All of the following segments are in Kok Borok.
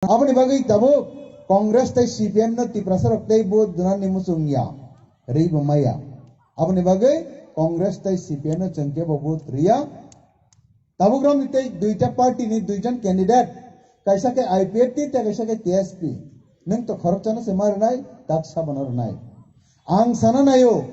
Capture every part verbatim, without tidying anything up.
Aboni bagwi tabuk Congress tei C P M no Tiprasa rok tei vote dunani muchung ya, rwi bo maya. Aboni bagwi Congress tei C P M no chwng kebo vote riya. Tabuk romni tei duita party ni duijon candidate, kaisa khe I P F T tei kaisa khe T S P. Nwng to khoroksa no se ma rwnai, tak sabo no rwnai. Ang sana naio,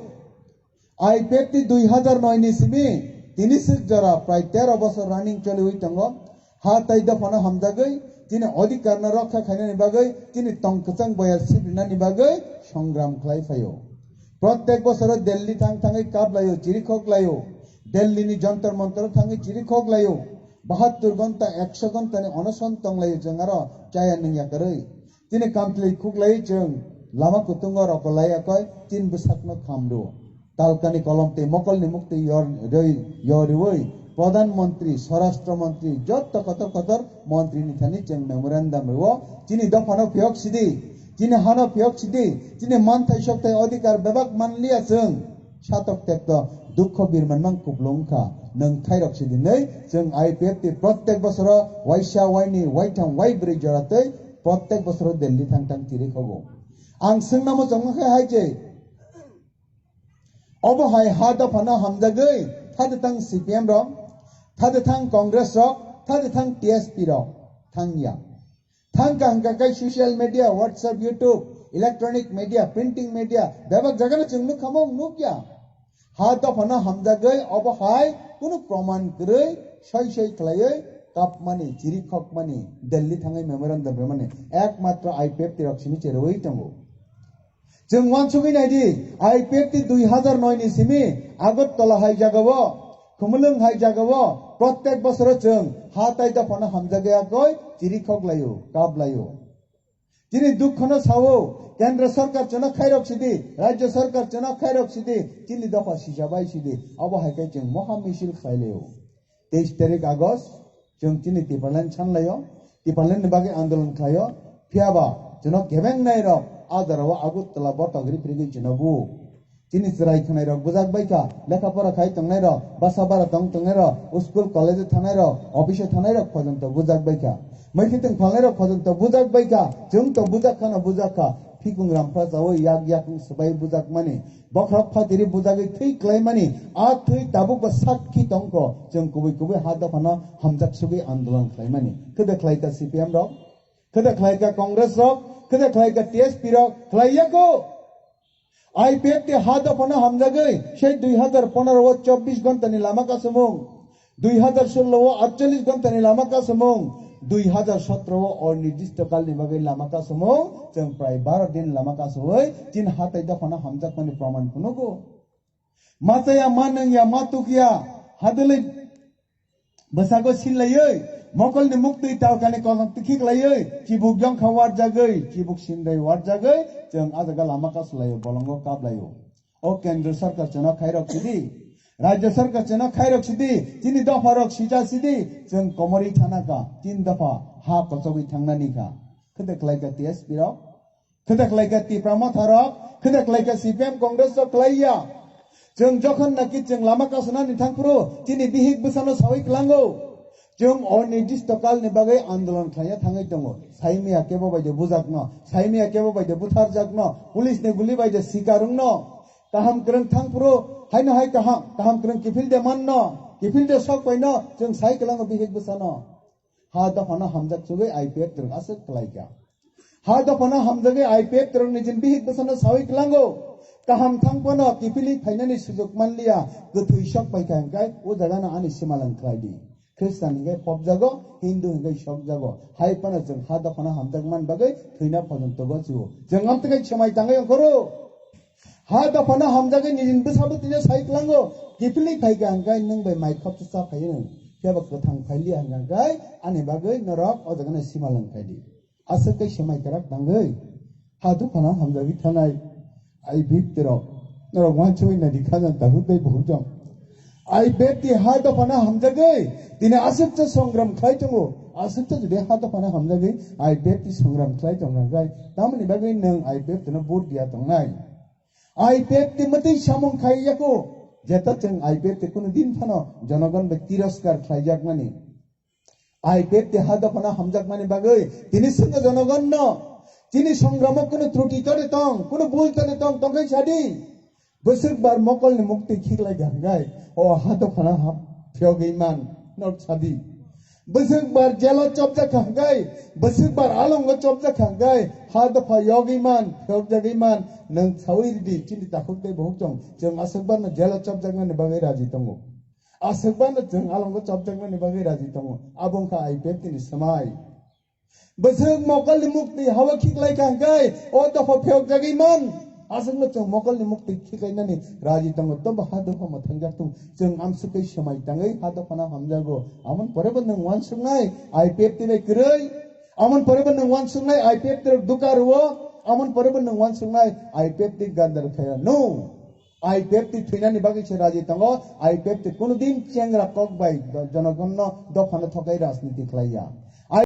I P F T dui hazar noi ni simi tini swk jora prai tero bosor running choliwi tongo. Ha tai dophano hamjagwi chini odhikar no rokha khainani bagwi chini tong kwchang boyar sibrinani bagwi songram khlai phaio. Protek bosoro Delhi thang thangwi kap laio, chirikhok laio. Delhi ni Jantar Mantar thangwi chirikhok laio. Bahattur gonta, ekso gonta ni onoson tong laio chwng aro chaya nungya kwrwi. Chini kamtwlwi khuklai chwng lama kutungo rokolaia koi tin bwsakno khamdu. Talkani kolom tei mokolni muktwi yor-, rwi-, yoriwi Pradhan Mantri, Swarashtra Mantri, jotto kotor kotor mantri ni thani chwng memorandum rwo. Chini dophano phiyok sidi, chini hano phiyok sidi, chini manthai sokthai odhikar bebak manliya chwng. Satok tekto dukho birman mang kupulung kha, nwng thairok sidi nei, chwng I P F T protek bosoro waisa, waini, waitham, waibrwi jora tei protek bosoro Delhi thang thang tiri khogo. Ang swngna muchungma khe hai je, obo hai ha dophano hamjagwi thade thang C P M rok, thade thang Congress rok, thade thang T S P rok thangya. Thangka hwnkha khe social media, WhatsApp, YouTube, electronic media, printing media, bebak jagano chwng nukha mo nukya. Ha dophano hamjagwi obo hai kunu proman kwrwi soi soi khlaiwi kapmani, chirikhokmani, Delhi thangwi memorandum rwmani ekmatro I P F T rok simi cherwi tongo. Chwng uansugwi naidi, I P F T dui hazar noi ni simi Agartala hai jagao, Khumulwng hai jagao, protek bosoro chwng ha tai dophano hamjagwi akoi chirikhok laio, kap laio. Chini dukhono sao, Kendra Sarkar chwngno khairok sidi, Rajya Sarkar chwngno khairok sidi, chini dopha sisa bai sidi, abo hai khe chwng moha misil khlai laio. Teis tarik August, chwng chini Tipraland sanlaio, Tipraland ni bagwi andolon khlaio, phiyaba chwngno kebeng nai rok a jora o Agartala botok ri phirigwi chwngno bu. Chini chwrai khwnai rok bujak bai kha, lekha pora khai tongnai rok, basa bara tong tongnai rok, school college thangnai rok, office thangnai rok phojonto bujak bai kha. Mwkhitwng phalnai rok phojonto bujak bai kha, chwng to bujak khano bujak kha, phikung rampra chawi yak yakung swbai bujak mani. Bokhorok phatiri bujagwi thwi klaimani, a thwi tabukbo sakki tongkho, chwng kubui kubui ha dophano hamjak sugwi andolon khlaimani. Khede khlaika C P M rok, khede khlaika Congress rok, khede khlaika T S P rok, khlaiya kho. I P F T ha dophano hamjagwi, sei dui hazar pondro o chobbish ghonta ni lama kasumung, dui hazar solo o atchollish ghonta ni lama kasumung, dui hazar sotro o onirdisto kal ni bagwi lama kasumung, chwng prai baro din lama kasui, chini ha tai dophano hamjakmani proman phunugo. Ma chaya, ma nungya, ma tukya, hadwlwi bwsago sinlaiwi, mokolni muktwi talkani kolom tikhiklaiwi, chibuk yongkha warjagwi, chibuk sinrai warjagwi, chwng a jaga lama kasulaio, bolongo kaplaio. O Kendra Sarkar chwngno khairok sidi, Rajya Sarkar chwngno khairok sidi, chini dopha rok sija sidi, chwng komorwi thana kha, tin dopha ha kochogwi thangnani kha. Khede khlaika T S P rok, khede khlaika Tipra Motha rok, khede khlaika C P M Congress rok khlaiya. Chwng jokhon naki chwng lama kasunani thangphuru, chini bihik bwsano sawi kwlango. Chwng o nirdisto kalni bagwi andolon khlaina thangwi tongo. Saimaya kebo bai de bujakno, saimaya kebo bai de butharjakno, police ni guli bai de sikar wngno. Kaham kwrwng thangphuru, haino hai kaham, kaham kwrwng kiphil de manno, kiphil de sok paino, chwng sai kwlango bihik bwsano. Ha dophano hamjak sugwi I P F T rok aswk khlaikha. Ha dophano hamjagwi I P F T rok nijini bihik bwsano sawi kwlango. Kaham thang phano kiphilwi phainani sujuk manliya, kwthwi sok paikha hwnkhe o jagano ani simalwng khlai di. Khristan hwnkhe phobjago, Hindu hwnkhe sokjago. Hai phano chwng ha dophano hamjak man bagwi thwina phojontogo chuo. Chwng amtwkhe swmai tangwi ongkhoro. Ha dophano hamjagwi nijini bwsa bwtwino sai kwlango, kiphilwi phaikha hwnkhe nwng bai mai khopsa cha phaiwi nwng. Phiya ba kwthang phailiya hwnkhe ani bagwi norok o jagano simalwng khai di. Aswk khe swmai kwrak tangwi ha dophano hamjagwi thanai I P F T rok. Norok uansugwi naidi kha jang tahuk tei buhuk jang. I P F T ha dophano hamjagwi tini aswk cha songram khlai tongo. Aswk cha jodi ha dophano hamjagwi I P F T songram khlai tong hwnkhe tamoni bagwi nwng I P F T no vote diya tongnai. I P F T mwtwi samung khai yako, jeta chwng I P F T kunu din phano jonogon bai tiroskar khlai jakmani. I P F T ha dophano hamjakmani bagwi tini swngno jonogonno, chini songramo kunu truti toni tong, kunu bul toni tong, tongkhai sadi. Bwswk bar mokolni muktwi khiklai kha hwnkhe, o ha dophano ha phiyogwi man, nok sadi. Bwswk bar jelo chopjak kha hwnkhe, bwswk bar alongo chopjak kha hwnkhe, ha dopha yogwi man, phiyokjagwi man, nwng sawi ridi, chini takhuk tei bukhuk chwng, chwng aswk barno jelo chopjaknani bagwi raji tongo. Aswk barno chwng alongo chopjaknani bagwi raji tongo. Abo wngkha I P F T ni swmai. Bwswk mokolni muktwi hawa khiklai kha hwnkhe, o dopha phiyokjagwi man. Aswkno chwng mokolni muktwi khiklainani raji tongo, tobo ha dopha mwthangjak thung. Chwng amsukwi swmai tangwi ha dophano hamjago. Amoni pore bo nwng uansuknai I P F T bai kwrwi. Amoni pore bo nwng uansuknai I P F T rok duka rwo. Amoni pore bo nwng uansuknai I P F T gandar khaya no. I P F T thwinani bagwi se raji tongo. I P F T kunudin chengra kok bai do-, jonogonno dophano thokai rajniti khlaiya.